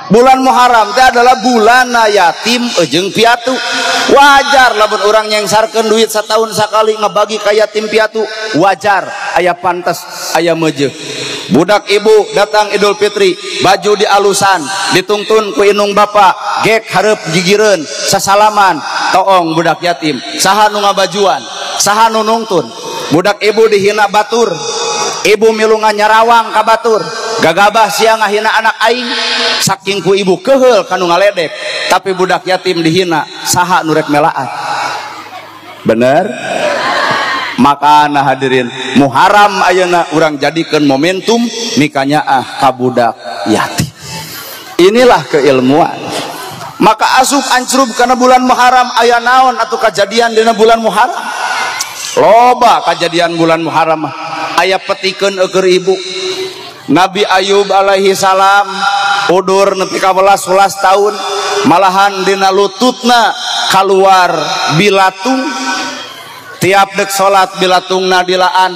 Bulan Muharram teh adalah bulan yatim jeung piatu. Wajar lamun urang nyengsarkeun duit setahun sakali ngebagi ka yatim piatu, wajar, aya pantes, aya meujeuh. Budak ibu datang Idul Fitri, baju dialusan, ditungtun ku inung bapa, gek hareup gigireun, sasalaman, toong budak yatim. Saha nu ngabajuan, saha nu nungtun. Budak ibu dihina batur, ibu milu nyarawang ka batur, gagabah sia ngahina anak aing, saking ku ibu keheul kanu ngaledek, tapi budak yatim dihina, saha nu rek melaan. Bener? Maka nah hadirin, Muharram ayeuna urang jadikeun momentum mikanyaah ka budak yatim. Inilah keilmuan. Maka asup ancrub kana bulan Muharram aya naon atuh kajadian dina bulan Muharram? Loba kajadian bulan Muharram aya petikeun eueur ibu. Nabi Ayub alaihi salam udur nepi ka welas-welas tahun, malahan dina lututna kaluar bilatung. Tiap dek salat bilatungna dilaan,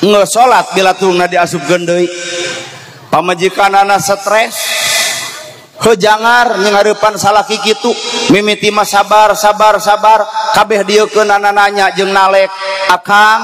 nge salat bilatungna diasupkeun deui. Pamajikanana stres, hejangar nyenghareupan salaki kitu, mimiti mah sabar sabar sabar, kabeh dieukeunana nanya jeung nalek, akang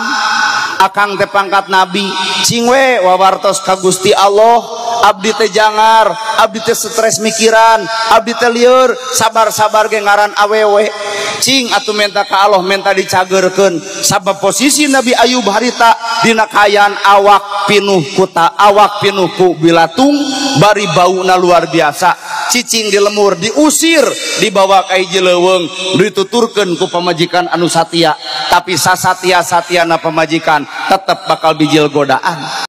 akang teh pangkat nabi, cing we wawartos ka Gusti Allah, abdi teh jangar, abdi teh stres mikiran, abdi teh lieur, sabar-sabar ge ngaran awewe. Cing atuh minta ka Allah, minta dicageurkeun. Sabab posisi Nabi Ayub harita dina kaayaan awak pinuh kuta, awak pinuh ku bilatung, bari bauna luar biasa. Cicing di lemur, diusir, dibawa ka hiji leuweung, dituturkeun ku pamajikan anu satia. Tapi sasatia-satiana pamajikan tetep bakal bijil godaan.